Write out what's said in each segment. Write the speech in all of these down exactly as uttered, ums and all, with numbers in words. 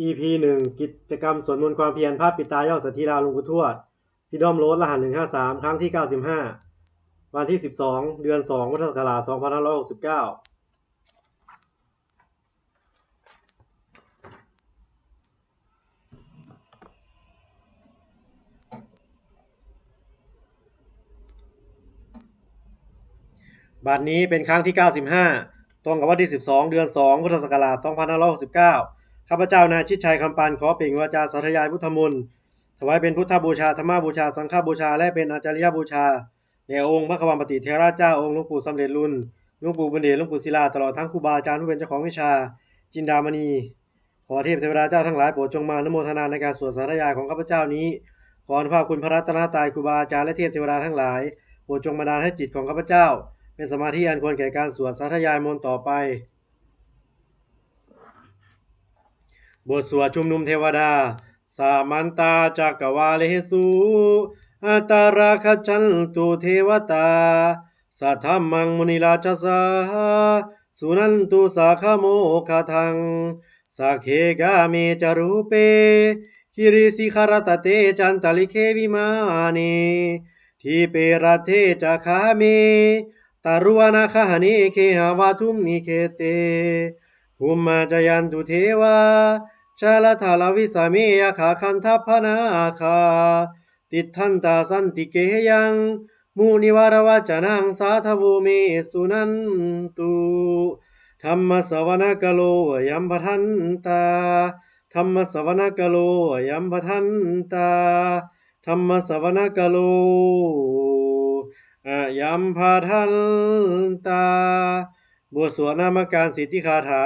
อี พี หนึ่ง กิจกรรมสวดมนต์ความเพียรพระปิดตายอดเศรษฐีลาวหลวงปู่ทวด ที่ด้อมโรด รหัส หนึ่งห้าสาม ครั้งที่ เก้าสิบห้า วันที่ สิบสอง เดือน สอง พุทธศักราช สองพันห้าร้อยหกสิบเก้า บัดนี้เป็นครั้งที่ เก้าสิบห้า ตรงกับวันที่ สิบสอง เดือน สอง พุทธศักราช สองพันห้าร้อยหกสิบเก้า ข้าพเจ้านายชิดชัย คำปัน ขอเปล่งวาจาสาธยายพุทธมนต์ ถวายเป็นพุทธบูชา ธรรมบูชา สังฆบูชา และเป็นอาจาริยบูชา แด่องค์พระควัมปติเถระเจ้า องค์หลวงปู่สำเร็จลุน หลวงปู่บุญเดช หลวงปู่ศิลา ตลอดทั้งครูบาอาจารย์ผู้เป็นเจ้าของวิชาจินดามณี ขอเทพเทวดาเจ้าทั้งหลายโปรดจงมาอนุโมทนาในการสวดสาธยายของข้าพเจ้านี้ ขออนุภาพคุณพระรัตนตรัย ครูบาอาจารย์และเทพเทวดาทั้งหลาย โปรดจงบันดาลให้จิตของข้าพเจ้า เป็นสมาธิอันควรแก่การสวดสาธยายมนต์ต่อไป บทสวดชุมนุมเทวดา Samantā cakkavāḷesu atrāgacchantu devatā, saddhammaṃ munirājassa suṇantu saggamokkhadaṃ. Sagge kāme ca rūpe girisikharataṭe cantalikkhe vimāne, dīpe raṭṭhe ca gāme taruvanagahane gehavatthumhi khette, bhummā cāyantu devā jalathalavisame yakkhagandhabbanāgā, tiṭṭhantā santike yaṃ munivaravacanaṃ sādhavo me suṇantu. Dhammassavanakālo ayambhadantā. Dhammassavanakālo ayambhadantā. Dhammassavanakālo ayambhadantā. บทสวดนมการสิทธิคาถา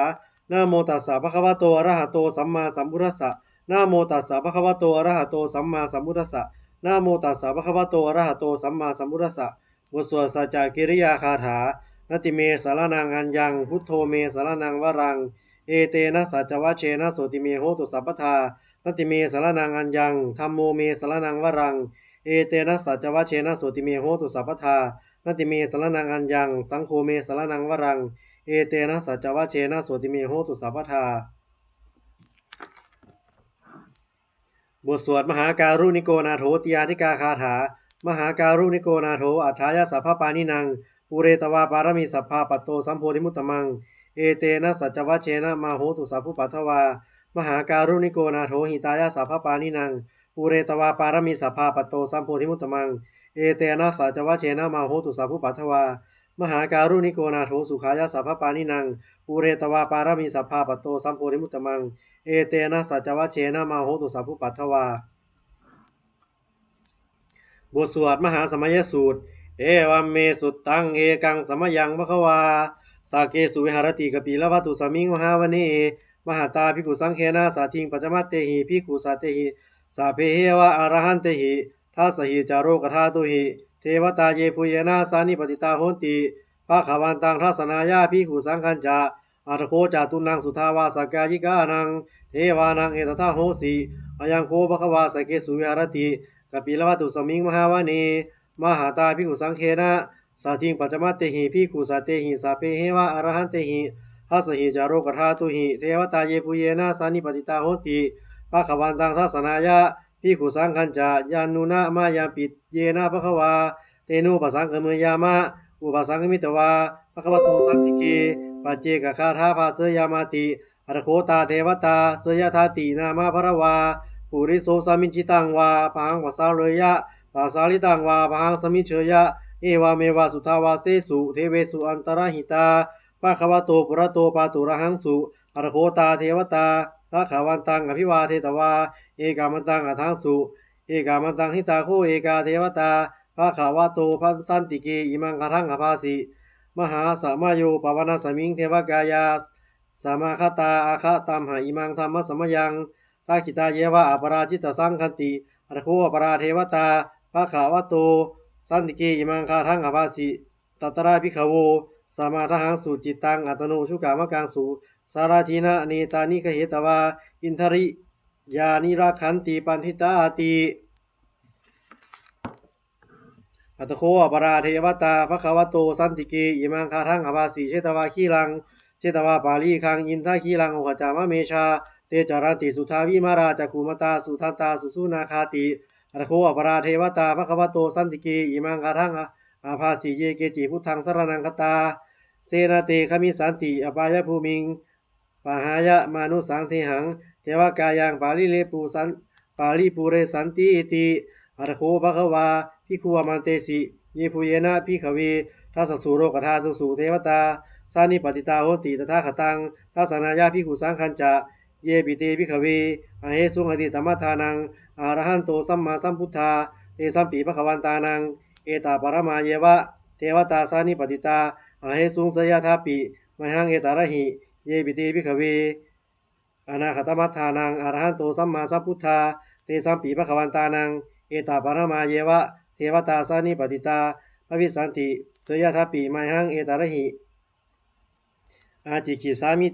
Namo tassa bhagavato arahato sammāsambuddhassa. Namo tassa bhagavato arahato sammāsambuddhassa. Namo tassa bhagavato arahato sammāsambuddhassa. บทสวดสัจจกิริยาคาถา Natthi me saraṇaṃ aññaṃ, buddho me saraṇaṃ varaṃ, etena saccavajjena sotthi me hotu sabbadā. Natthi me saraṇaṃ aññaṃ, dhammo me saraṇaṃ varaṃ, etena saccavajjena sotthi me hotu sabbadā. Natthi me saraṇaṃ aññaṃ, saṅgho me saraṇaṃ varaṃ, etena saccavajjena sotthi me hotu sabbadā. บทสวดมหาการุณิโกนาโถติอาทิกาคาถา Mahākāruṇiko nātho atthāya sabbapāṇinaṃ, pūretvā pāramī sabbā patto sambodhimuttamaṃ, etena saccavajjena mā hotu sabbupaddavā. Mahākāruṇiko nātho hitāya sabbapāṇinaṃ, pūretvā pāramī sabbā patto sambodhimuttamaṃ, etena saccavajjena mā hotu sabbupaddavā. Mahākāruṇiko nātho sukhāya sabbapāṇinaṃ, pūretvā pāramī sabbā patto sambodhimuttamaṃ, etena saccavajjena mā hotu sabbupaddavā. บทสวดมหาสมัยสูตร Evaṃ me sutaṃ. Ekaṃ samayaṃ bhagavā sakkesu viharati kapilavatthusmiṃ mahāvane mahatā bhikkhusaṅghena saddhiṃ pañcamattehi bhikkhusatehi sabbeheva arahantehi. Dasahi ca lokadhātūhi devatā yebhuyyena sannipatitā honti bhagavantaṃ dassanāya bhikkhusaṅghañca. Atha kho catunnaṃ suddhāvāsakāyikānaṃ devānaṃ etadahosi: Ayaṃ kho bhagavā sakkesu viharati kapilavatthusmiṃ mahāvane mahatā bhikkhusaṅghena saddhiṃ pañcamattehi bhikkhusatehi sabbeheva arahantehi. Dasahi ca lokadhātūhi devatā yebhuyyena sannipatitā honti bhagavantaṃ dassanāya bhikkhusaṅghañca. Yannūna mayampi yena bhagavā tenupasaṅkameyyāma, upasaṅkamitvā bhagavato santike paccekagāthā bhāseyyāmāti. Atha kho tā devatā seyyathāti nāma balavā puriso sammiñjitaṃ vā bāhaṃ pasāreyya, pasāritaṃ vā bāhaṃ sammiñjeyya, evameva suddhāvāsesu devesu antarahitā bhagavato purato pāturahaṃsu. Atha kho tā devatā bhagavantaṃ abhivādetvā ekamantaṃ aṭṭhaṃsu. Ekamantaṃ ṭhitā kho ekā devatā bhagavato santike imaṃ gāthaṃ abhāsi: Mahāsamayo pavanasmiṃ devakāyā samāgatā, āgatamha imaṃ dhammasamayaṃ dakkhitāyeva aparājitasaṅghanti. Atha kho aparā devatā bhagavato santike imaṃ gāthaṃ abhāsi: Tatra bhikkhavo samādahaṃsu cittaṃ attano ujukamakaṃsu, sārathīna nettāni gahetvā indriyāni rakkhanti paṇḍitāti. Atha kho aparā devatā bhagavato santike imaṃ gāthaṃ abhāsi: Chetvā khīlaṃ chetvā palighaṃ indakhīlaṃ ohaccamanejā, te caranti suddhā vimalā cakkhumatā sudantā susunāgāti. Atha kho aparā devatā bhagavato santike imaṃ gāthaṃ abhāsi: Ye keci buddhaṃ saraṇaṃ gatāse, na te gamissanti apāyabhūmiṃ, pahāya mānusaṃ dehaṃ devakāyaṃ paripūressantīti. Atha kho bhagavā bhikkhū āmantesi: Yebhuyyena bhikkhave dasasu lokadhātūsu devatā sannipatitā honti tathāgataṃ dassanāya bhikkhusaṅghañca, yepi te bhikkhave ahesuṃ atītamaddhānaṃ arahanto sammāsambuddhā, tesampi bhagavantānaṃ etaparamāyeva devatā sannipatitā ahesuṃ, seyyathāpi mayhaṃ etarahi. Yepi te bhikkhave anāgatamaddhānaṃ arahanto sammāsambuddhā, tesampi bhagavantānaṃ etaparamāyeva devatā sannipatitā bhavissanti, seyyathāpi mayhaṃ etarahi. Ācikkhissāmi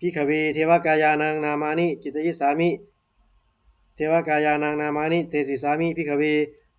bhikkhave devakāyānaṃ nāmāni, kittayissāmi devakāyānaṃ nāmāni, desissāmi bhikkhave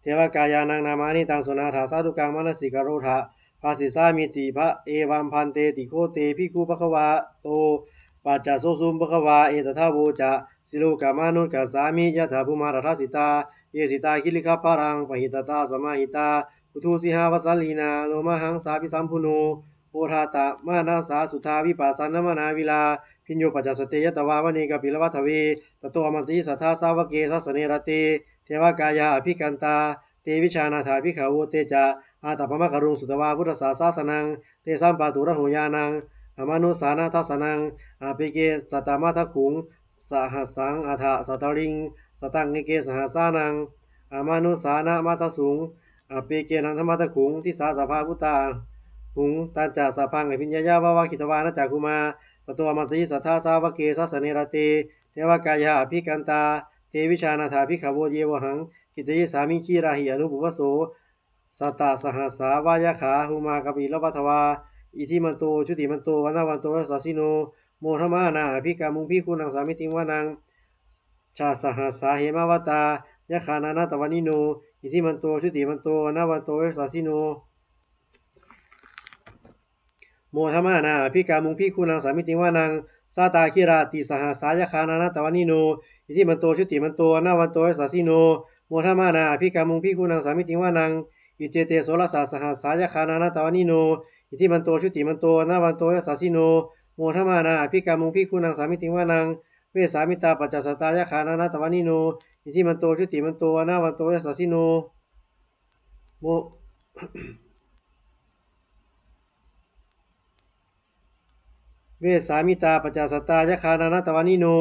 devakāyānaṃ nāmāni. Taṃ suṇātha sādhukaṃ manasikarotha bhāsissāmīti. Evaṃ bhanteti kho te bhikkhū bhagavato paccassosuṃ. Bhagavā etadavoca: Silokamanukassāmi yattha bhummā tadassitā, ye sitā girigabbharaṃ pahitattā samāhitā, puthū sīhāva sallīnā lomahaṃsābhisambhuno, odātamanasā suddhā vippasannamanāvilā. Bhiyyo pañcasate ñatvā vane kāpilavatthave, tato āmantayi satthā sāvake sāsane rate devakāyā abhikkantā, te vijānātha bhikkhavo. Te ca ātappamakaruṃ sutvā buddhassa sāsanaṃ, tesampāturahu ñāṇaṃ amanussāna dassanaṃ. Appeke satamaddakkhuṃ sahassaṃ atha sattariṃ, sataṃ eke sahassānaṃ amanussānamaddasuṃ, appekenantamaddakkhuṃ disā sabbā phuṭā ahuṃ. Tañca sabbaṃ abhiññāya vavakkhitvāna cakkhumā, tato āmantayi satthā sāvake sāsane rate devakāyā abhikkantā, te vijānātha bhikkhavo ye vohaṃ kittayissāmi. Girāhi anupubbaso sattasahassā va yakkhā bhummā kāpilavatthavā, iddhimanto jutimanto vaṇṇavanto yasassino, modamānā abhikkāmuṃ bhikkhūnaṃ samitiṃ vanaṃ. Chasahassā hemavatā yakkhā nānattavaṇṇino, iddhimanto jutimanto vaṇṇavanto yasassino, modamānā abhikkāmuṃ bhikkhūnaṃ samitiṃ vanaṃ. Sātāgirā tisahassā yakkhā nānattavaṇṇino, iddhimanto jutimanto vaṇṇavanto yasassino, modamānā abhikkāmuṃ bhikkhūnaṃ samitiṃ vanaṃ. Iccete soḷasasahassā yakkhā nānattavaṇṇino, iddhimanto jutimanto vaṇṇavanto yasassino, modamānā abhikkāmuṃ bhikkhūnaṃ samitiṃ vanaṃ. Vessāmittā pañcasatā yakkhā nānattavaṇṇino, iddhimanto jutimanto vaṇṇavanto yasassino, mo- Vessāmittā pañcasatā yakkhā nānattavaṇṇino,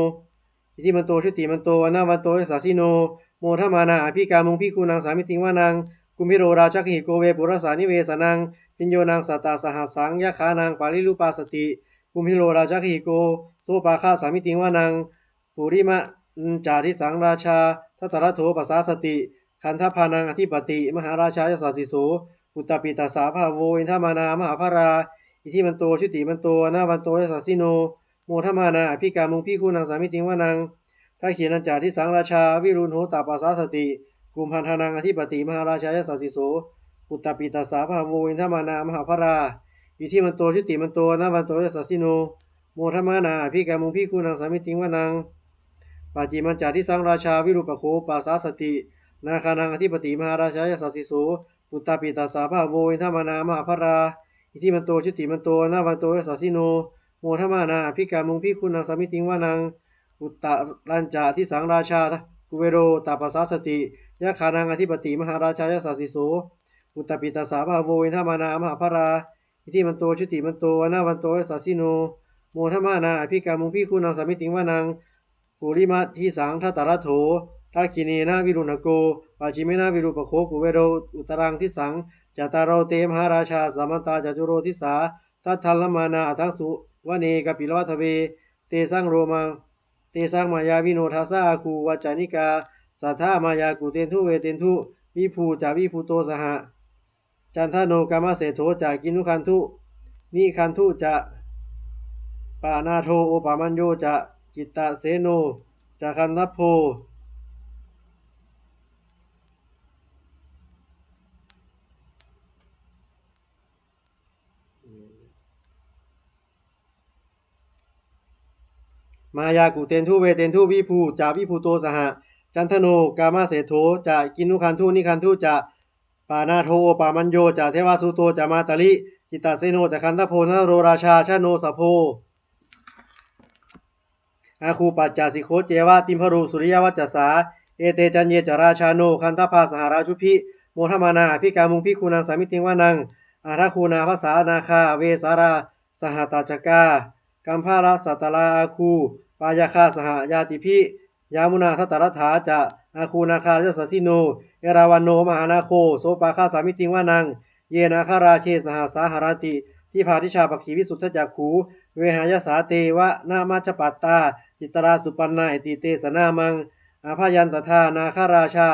iddhimanto jutimanto vaṇṇavanto yasassino, modamānā abhikkāmuṃ bhikkhūnaṃ samitiṃ vanaṃ. Kumbhīro rājagahiko vepullassa nivesanaṃ, bhiyyo naṃ satasahassaṃ yakkhānaṃ payirupāsati, kumbhīro rājagahiko sopāga samitiṃ vanaṃ. Purimañca disaṃ rājā dhataraṭṭho pasāsati, gandhabbānaṃ ādhipati mahārājā yasassi so, puttāpi tassa bahavo indanāmā mahabbalā, iddhimanto jutimanto vaṇṇavanto yasassino, modamānā abhikkāmuṃ bhikkhūnaṃ samitiṃ vanaṃ. Dakkhiṇañca disaṃ rājā virūḷho tappasāsati, kumbhaṇḍānaṃ ādhipati mahārājā yasassi so, puttāpi tassa bahavo indanāmā mahabbalā, iddhimanto jutimanto vaṇṇavanto yasassino, modamānā abhikkāmuṃ bhikkhūnaṃ samitiṃ vanaṃ. Pacchimañca disaṃ rājā virūpakkho pasāsati, nāgānaṃ ādhipati mahārājā yasassi so, puttāpi tassa bahavo indanāmā mahabbalā, iddhimanto jutimanto vaṇṇavanto yasassino, modamānā abhikkāmuṃ bhikkhūnaṃ samitiṃ vanaṃ. Uttarañca disaṃ rājā kuvero tappasāsati, yakkhānaṃ ādhipati mahārājā yasassi so, puttāpi tassa bahavo indanāmā mahabbalā, iddhimanto jutimanto vaṇṇavanto yasassino, modamānā abhikkāmuṃ bhikkhūnaṃ samitiṃ vanaṃ. Purimadisaṃ dhataraṭṭho, dakkhiṇena virūḷhako, pacchimena virūpakkho kuvero uttaraṃ disaṃ. Cattāro te mahārājā samantā caturo disā, daddallamānā aṭṭhaṃsu vane kāpilavatthave. Tesaṃ loma, tesaṃ māyāvino dāsā āgū vañcanikā saṭhā, māyā kuṭeṇḍu veṭeṇḍu viṭū ca viṭuṭo saha, candano kāmaseṭṭho ca kinnughaṇḍu nighaṇḍu ca, panādo opamañño ca cittaseno ca gandhabbo. māyā kuṭeṇḍu veṭeṇḍu viṭū ca viṭuṭo saha, candano kāmaseṭṭho ca kinnughaṇḍu nighaṇḍu ca, panādo opamañño ca devasūto ca mātali, cittaseno ca gandhabbo naḷo rājā janosabho, āgū pañcasikho ceva timbarū suriyavacchasā, ete caññe ca rājāno gandhabbā saha rājubhi, modamānā abhikkāmuṃ bhikkhūnaṃ samitiṃ vanaṃ. Athāgū nābhasā nāgā vesālā sahatacchakā, kambalassatarā āgū pāyāgā saha ñātibhi, yāmunā dhataraṭṭhā ca āgū nāgā yasassino, erāvaṇo mahānāgo sopāga samitiṃ vanaṃ. Ye nāgarāje sahasā haranti dibbā dijā pakkhi visuddhacakkhū, vehāyasā te vanamajjhapattā citrā supaṇṇā iti tesa nāmaṃ. Abhayantadā nāgarājā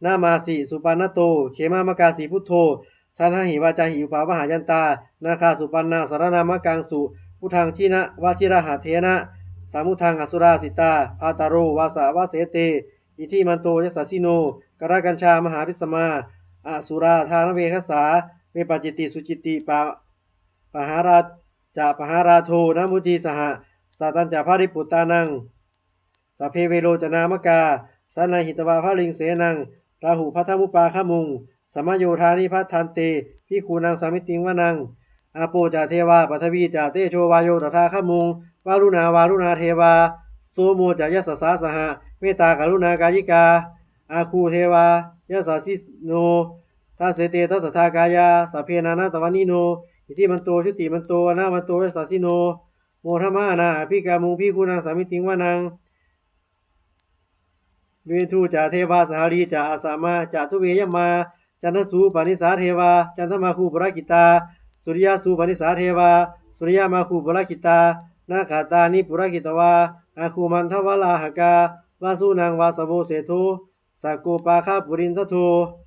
nāmāsi supaṇṇato khemamakāsi buddho, saṇhāhi vācāhi upavhayantā nāgā supaṇṇā saraṇamakaṃsu buddhaṃ. Jinavajirahatthena samuddaṃ asurā sitā, bhātaro vāsavassete iddhimanto yasassino, kālakañjā mahābhismā asurā dānaveghasā, vepacitti sucitti pa pahārā ca pahārādo namucī saha, satañca baliputtānaṃ sabbe verocanāmakā, sannayhitvā baliṃ senaṃ rāhubhaddamupāgamuṃ, samayodāni bhaddante bhikkhūnaṃ samitiṃ vanaṃ. Āpo ca devā paṭhavī ca tejo vāyo tadāgamuṃ, varuṇā vāruṇā devā somo ca yasasā saha, mettākaruṇākāyikā āgū devā yasassino, dasete dasadhā kāyā sabbe nānattavaṇṇino, iddhimanto jutimanto vaṇṇavanto yasassino, modamānā abhikkāmuṃ bhikkhūnaṃ samitiṃ vanaṃ. Veṇḍū ca devā sahalī ca asamā ca duve yamā, candassūpanisā devā candamāgū purakkhitā, suriyassūpanisā devā suriyamāgū purakkhitā, nakkhattāni purakkhitvā āgū mandavalāhakā, vasūnaṃ vāsavo seṭṭho sakkopāga purindado.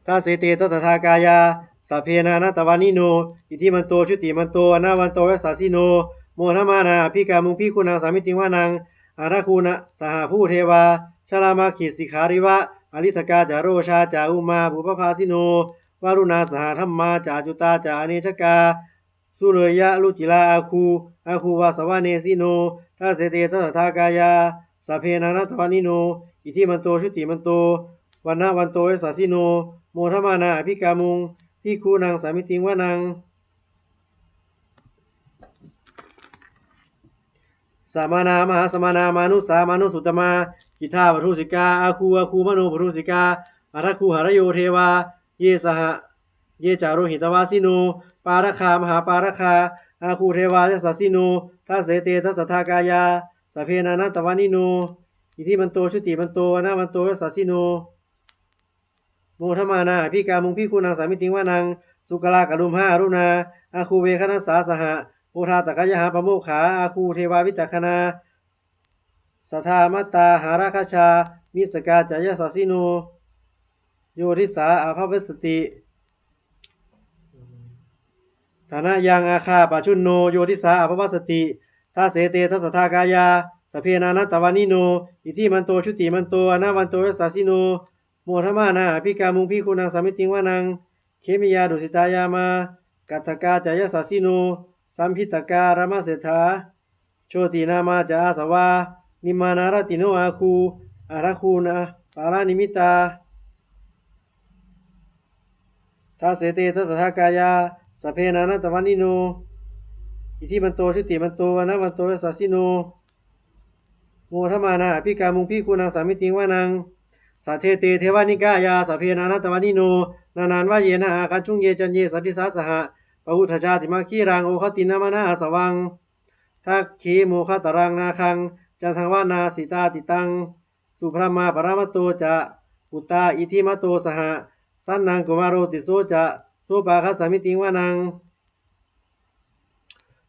Dasete dasadhā kāyā sabbe nānattavaṇṇino, iddhimanto jutimanto vaṇṇavanto yasassino, modamānā abhikkāmuṃ bhikkhūnaṃ samitiṃ vanaṃ. Athāgū sahabhū devā jalamaggisikhāriva, ariṭṭhakā ca rojā ca ummāpupphavāsino, varuṇā sahadhammā ca accutā ca anejakā, sūleyyarucirā āgū āgū vāsavanesino, dasete dasadhā kāyā sabbe nānattavaṇṇino, iddhimanto jutimanto vaṇṇavanto yasassino, modamānā abhikkāmuṃ bhikkhūnaṃ samitiṃ vanaṃ. Samānā mahāsamānā mānusā mānusuttamā, khiḍḍāpadūsikā āgū āgū manopadūsikā, athāgū harayo devā ye saha ye ca lohitavāsino, pāragā mahāpāragā āgū devā yasassino, dasete dasadhā kāyā sabbe nānattavaṇṇino, iddhimanto jutimanto vaṇṇavanto yasassino, modamānā abhikkāmuṃ bhikkhūnaṃ samitiṃ vanaṃ. Sukkā karumhā aruṇā āgū veghanasā saha, odātagayhā pāmokkhā āgū devā vicakkhaṇā, sadāmattā hāragajā missakā ca yasassino, yo disā abhivassati thanayaṃ āgā pajjunno, yo disā abhivassati. Dasete dasadhā kāyā sabbe nānattavaṇṇino, iddhimanto jutimanto vaṇṇavanto yasassino, modamānā abhikkāmuṃ bhikkhūnaṃ samitiṃ vanaṃ. Khemiyā tusitā yāmā kaṭṭhakā ca yasassino, lambitakā lāmaseṭṭhā jotināmā ca āsavā, nimmānaratino āgū athāgū paranimmitā, dasete dasadhā kāyā sabbe nānattavaṇṇino, iddhimanto jutimanto vaṇṇavanto yasassino, modamānā abhikkāmuṃ bhikkhūnaṃ samitiṃ vanaṃ. Saṭṭhete devanikāyā sabbe nānattavaṇṇino, nānattavaṇṇena āgañchuṃ ye caññe sadisā saha, pavutthajātimakkhīlaṃ oghatiṇṇamanāsavaṃ, dakkhemoghataraṃ nāgaṃ candaṃva nāsitātitaṃ, subrahmā paramatto ca puttā iddhimato saha, sanaṅkumāro tisso ca sopāga samitiṃ vanaṃ.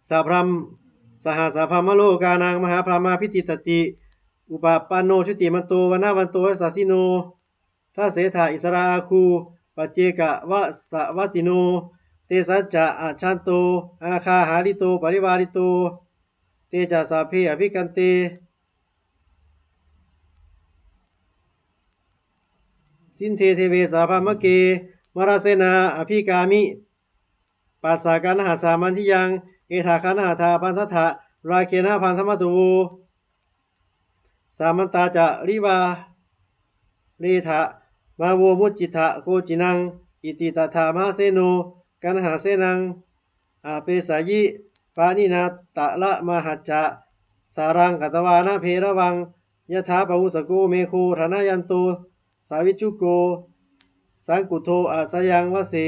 Sabrahma saha sabrahmalokānaṃ mahābrahmābhitiṭṭhati, upapanno jutimanto vaṇṇavanto yasassino, dasettha issarā āgū paccekavasavattino, tesañca ajjhato āgā hārito parivārito, te ca sabbe abhikkante sinde deve sabrahmake, mārasenā abhikkāmi passa kaṇhassa mandiyaṃ, etha kaṇhatha bandhatha, rāgena bandhamatthu vo. Samantā ca rivāretha, mā vo muñcittha koci naṃ. Iti tattha mahāseno, kaṇhasenaṃ apesayi, pāṇinā talamāhacca, saraṃ katvāna bheravaṃ, yathā pāvussako megho, thanayanto savijjuko, saṅkuddho asayaṃvase,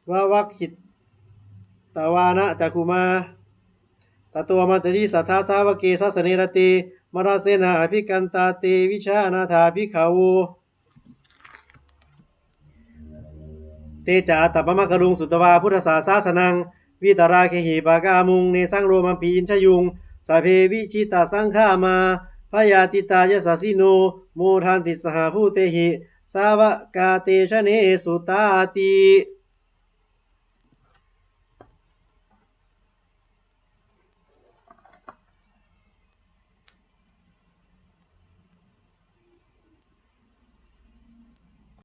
vavakkhitvāna cakkhumā. Tato āmantayi satthā, sāvake sāsane rate, mārasenā abhikkantā, te vijānātha bhikkhavo. Te ca ātappamakaruṃ, sutvā buddhassa sāsanaṃ, vītarāgehi pakkāmuṃ, nesaṃ lomampi iñjayuṃ. Sabbe vijitasaṅgāmā, bhayātītā yasassino, modanti saha bhūtehi, sāvakā te janesutāti.